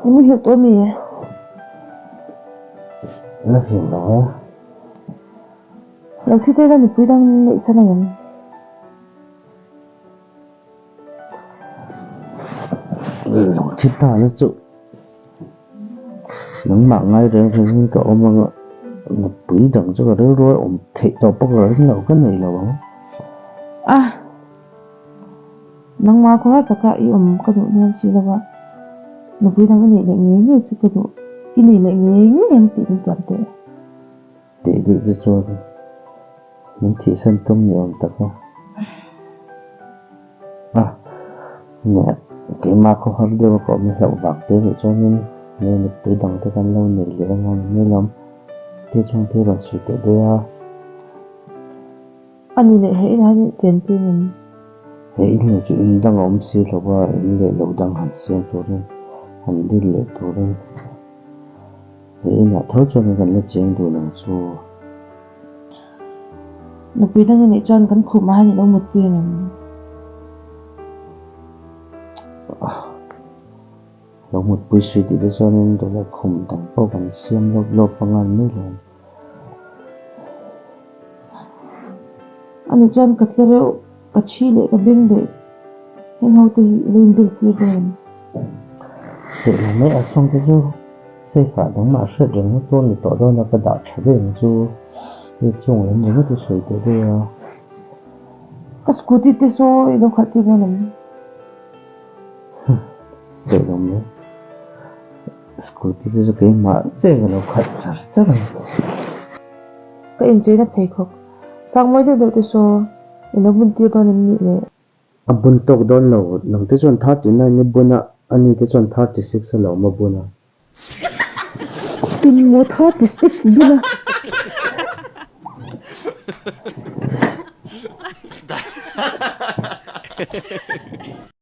I muhil tawh ami? La hlim lo e. Lo thi daih la nupui dang neih san ang em? Lo thi ta na chu nangmah ngai reng rengin ka awm ang a, nupui dang chu ka rilru a awm theih tawh bawk lo ring lo ka nei lo ang. A, nangmah khaw taka i awm ka duh dawn si lo a, nupui dang i neih leh ngei ngei chu ka duh, i nei leh ngei ngei ang tih min tiam teh. Tih dih chu chuan min thihsan tum ni awm tak a. A, nia, keimah khaw har deuh a ka awm hlauh vang te nih chuanin nge nupui dang te kan lo nei leh anga ni mai lawm te chuan thil rawn sawi teh daih a. A ni leh he inah hian chenpui ngem? He in lo chu in dang a awm si lo a, in leh lo dang han siam turin, han dil leh turin. He inah tho chuan kan la cheng dun ang chu. Nupui dang i neih chuan kan khumah hian i lo mutpui ang em? Lo mutpui sui tih te chuanin dawlai khum dang pawh kan siam lawp lawp ang a ni mai lo. A nih chuan ka tle reuh, ka thi leh ka beng daih heng ho te hi i lo inbel tir dawn em? Theih lo mai a sawng te chu safe ah dangmah hriat reng na tur ni tawh dawn a ka dah tha daih ang chu hei chung lam ringawt i sawi teh daih a. Ka scooty te saw i lo khalh tir dawn em? Theih lo mai. Scooty te chu keimah chiah ka lo khalh char char ang. Ka incheina pheikhawk Sangmawi deuh deuh te saw i lo bun tir dawn em nih le? A bun tawk dawn lo, nang te chuan 39 i bun a, ani te chuan 36 a lo awm a bun a. Tun maw 36 bun a?